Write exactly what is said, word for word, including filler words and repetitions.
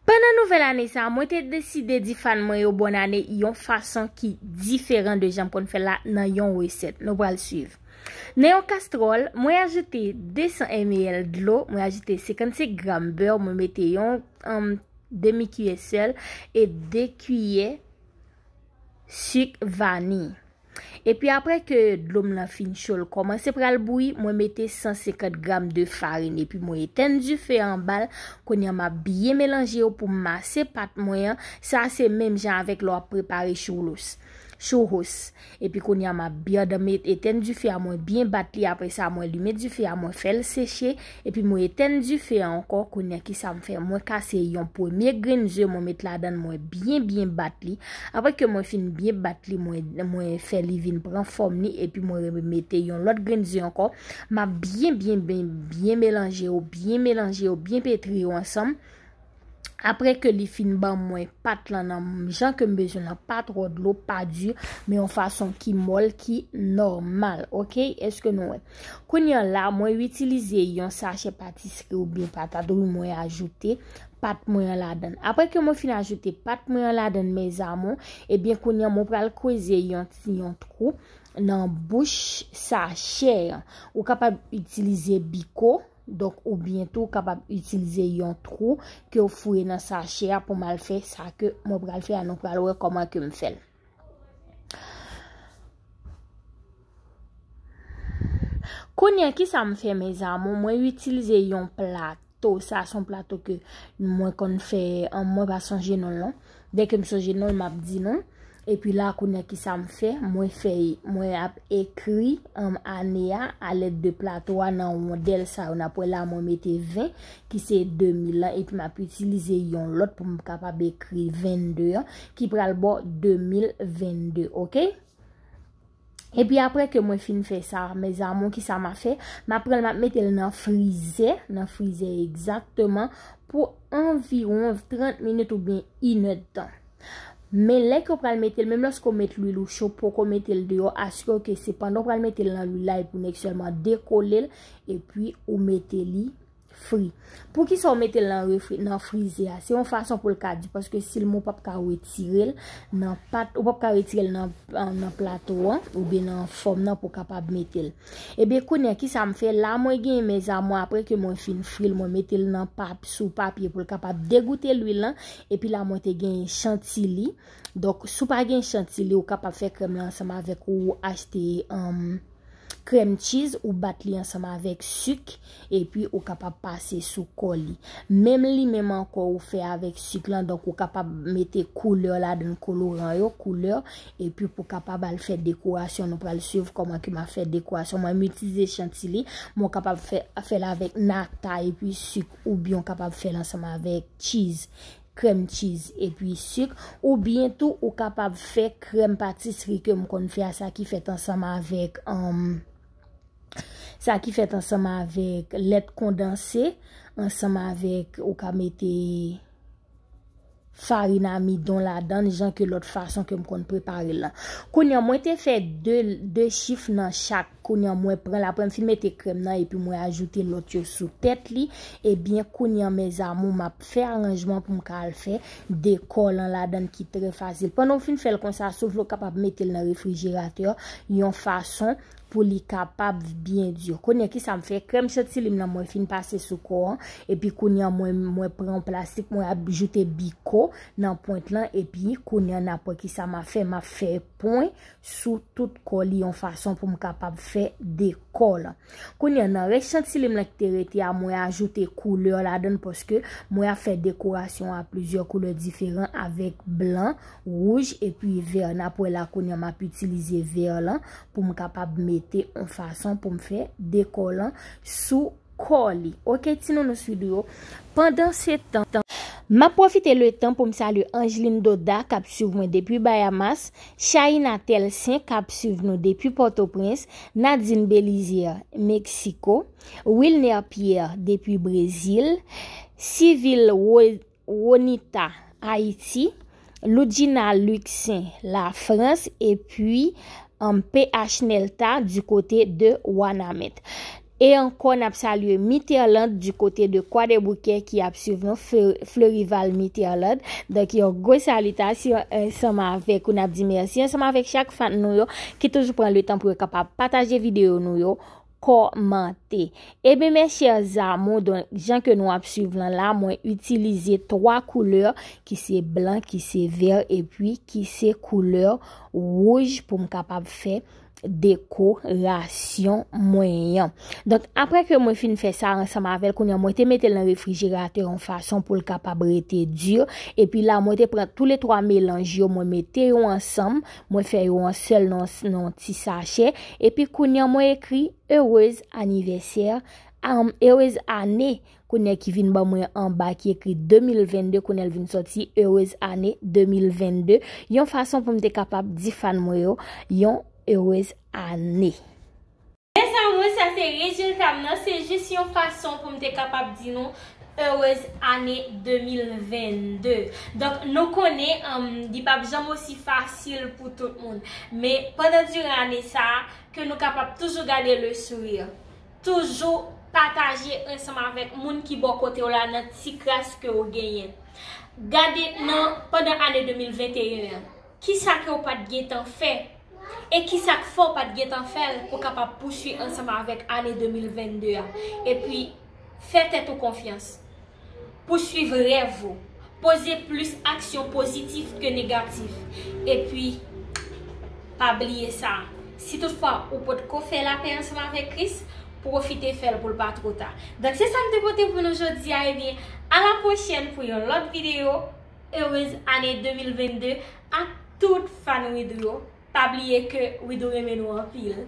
Pandan nouvèl ane sa, mwen te deside di fan mwen yo bòn ane yon fason ki diferan de jan m konn fè l la nan yon resèt. Nou pral swiv. Nan yon kastwòl, mwen ajoute de san mililitè dlo, mwen ajoute senkannsenk gram bè, mwen mete yon, um, demi kiyè sèl e de kiyè sik vaniy. Epi apre ke dlo m nan fin cho, l kòmanse pral bouyi, mwen mete san senkant gram de farin epi mwen etèn dife a anba l. Kounye a m ap byen melanje yo pou m mase pat mwen an. Sa se menm jan avèk lè w ap prepare choulos, chouhos. Epi kounye a m ap byen dan met etèn dife a, mwen byen bat li. Apre sa, mwen limen dife a, mwen fè l seche. Epi mwen etèn dife a ankò. Kounye a kisa m fè? Mwen kase yon premye grenn ze, mwen met ladan l, mwen byen byen bat li. Apre ke mwen fin byen bat li, mwen, mwen fè li vin pran fòm li, epi mwen remete yon lòt grenn ze ankò. M ap byen, byen, byen, byen melanje yo, byen melanje yo, byen petri yo ansanm. Apre ke li fin ban mwen pat lan nan jan ke m bezwen lan, pa twò dlo, pa di, men yon fason ki mòl, ki nòmal, oke? Èske nou wè? Kounye a la, mwen itilize yon sachè patisri oubyen patat wi, mwen ajoute pat mwen an ladan. Apre ke mwen fin ajoute pat mwen an ladan, mes amours, ebyen kounye a mwen pral kweze yon ti, yon twou nan bouch sachè an. Ou kapab itilize biko, donk, oubyen tou ou kapab itilize yon twou ke w foure nan sachè a pou m al fè sa ke mwen pral fè a. Nou pral wè kòman ke m fè l. Kounye a, kisa m fè, mes amours? Mwen itilize yon plato. Sa se yon plato ke mwen konn fè, an, mwen pa sonje non l non. Dèke m sonje non l, m ap di nou. Epi la, kounye a, kisa m fè? Mwen fè, mwen ap ekri, an, ane a alèd de plato a nan wondèl sa yo. N ap wè la, mwen mete ven, ki se de mil lan, epi m ap itilize yon lòt pou m kapab ekri vennde an, ki pral ba w de mil vennde, oke? Epi apre ke mwen fin fè sa, mes amours, kisa m ap fè? M ap pran l, m ap mete l nan frizè, nan frizè egzakteman, pou anviwon trant minit oubyen inèdtan. Men lè ke w pral mete l, menm lòske w met lwil ou cho, poko mete l deyò, asire w ke se pandan w pral mete l nan lwil la, epi w nèk sèlman dekole l, epi ou mete li fri. Poukisa w mete l nan refri-, nan frizè a? Se yon fason pou l ka di, paske silman w p ap ka retire l nan pat, ou p ap ka retire l nan, nan plato an, oubyen nan fòm nan pou w kapab mete l. Ebyen, kounye a, kisa m fè? La, mwen genyen, mes amours, apre ke mwen fin fri l, mwen mete l nan pap-, sou papye pou l kapab degoute lwil lan, epi la, mwen te genyen chantilly. Donk, si w pa gen chantilly, ou kapab fè krèm lan ansanm avèk ou achte, um, krèm cheese, ou bat li ansanm avèk sik, epi ou kapab pase sou kò li. Menm li menm ankò ou fè avèk sik lan, donk ou kapab mete koulè ladan, koloran yo, koulè, epi pou kapab al fè dekorasyon. Nou pral swiv kòman ke m ap fè dekorasyon. Mwen, m itilize chantilly, men w kapab fè, fè l avèk nata epi sik, oubyen w kapab fè l ansanm avèk cheese, krèm cheese epi sik, oubyen tou ou kapab fè krèm patisri ke m konn fè a, sa ki fèt ansanm avèk, um, sa ki fèt ansanm avèk lèt kondanse, ansanm avèk, ou ka mete farin amidon ladan l, jan ke lòt fason ke m konn prepare l lan. Kounye a, mwen te fè de, de chif nan chak. Kounye a, mwen pran l, apre m fin mete krèm nan, epi mwen ajoute lòt yo sou tèt li. Ebyen, kounye a, mes amours, m ap fè aranjman pou m ka al fè dekò lan ladan l ki trè fasil. Pandan w fin fè l konsa, si w vle, w kapab mete l nan refrijeratè yon fason pou li kapab byen di. Kounye a, kisa m fè? Krèm chantilly m nan mwen fin pase sou kò an, epi kounye a mwen, mwen pran yon plastik, mwen ajoute biko nan pwent lan, epi kounye a n ap wè kisa m ap fè, m ap fè pwen sou tout kò li yon fason pou m kapab fè dekò lan. Kounye a, nan rès chantilly m lan ki te rete a, mwen ajoute koulè ladan l paske mwen ap fè dekorasyon a plizyè koulè diferan avèk blan, wouj epi vè. N ap wè la kounye a m ap itilize vè lan pou m kapab mete yon fason pou m fè dekò lan sou kò li. Oke, ti nounous Swidou yo. Pandan se tan, m ap pwofite letan pou m salye Angeline Doda k ap swiv mwen depi Bahamas, Shaina Telsen k ap swiv nou depi Pòtoprens, Nadine Belizaire, Meksiko, Wilner Pierre depi Brezil, Civil Ro-, Ronita, Ayiti, Loudjina Luxin, Lafrans, epi, um, P H Nelta du côté de Wanament. E ankò, n ap salye Mitterland du côté de Kwadèboukè ki ap swiv nou, Fle- Fleurival Mitterland. Donk, yon gwo salitasyon ansanm avèk ou, n ap di mèsi ansanm avèk chak fan nou yo ki toujou pran le tan pou yo kapab pataje videyo nou yo, kòmante. Ebyen, mes chers amours, donk, jan ke nou ap swiv lan la, mwen itilize twa koulè ki se blan, ki se vè, epi ki se koulè wouj pou m kapab fè dekorasyon mwen an. Donk, apre ke mwen fin fè sa ansanm avè l, kounye a mwen te mete l nan refrijeratè yon fason pou l kapab rete di. Epi la, mwen te pran toulètwa melanj yo, mwen mete yo ansanm, mwen fè yo an sèl nan nan yon ti sachè. Epi kounye a, mwen ekri Heureuse anniversaire, um, heureuse année, kounye a ki vin ban mwen anba ki ekri de mil vennde, kounye a l vin sòti heureuse année de mil vennde, yon fason pou m te kapab di fan mwen yo yon heureuse année. Mes amours, sa se rezilta m nan, se jis yon fason pou m te kapab di nou heureuse année de mil vennde. Donk, nou konnen, um, li p ap janm osi fasil pou tout moun. Men, pandan diran ane sa a, ke nou kapab toujou gade le sourire. Toujou pataje ansanm avèk moun ki bò kote w la nan ti kras ke w genyen. Gade nan, pandan ane de mil venteyen an, kisa ke w pa t gentan fè? E kisa k fè w pa t gentan fè l pou kapab pouswiv ansanm avèk ane de mil vennde a? Epi, fè tèt ou konfyans. Pouswiv rèv ou. Poze plis aksyon pozitif ke negatif. Epi, pa bliye sa. Si toutfwa ou potko fè lapè ansanm avèk Kris, pwofite fè l pou l pa twò ta. Donk, se sa m te pote pou nou jodi a. Ebyen, a la pwochèn pou yon lòt videyo. Heureuse année de mil vennde ak tout fan Widoo yo. Pa bliye ke Widoo renmen nou anpil.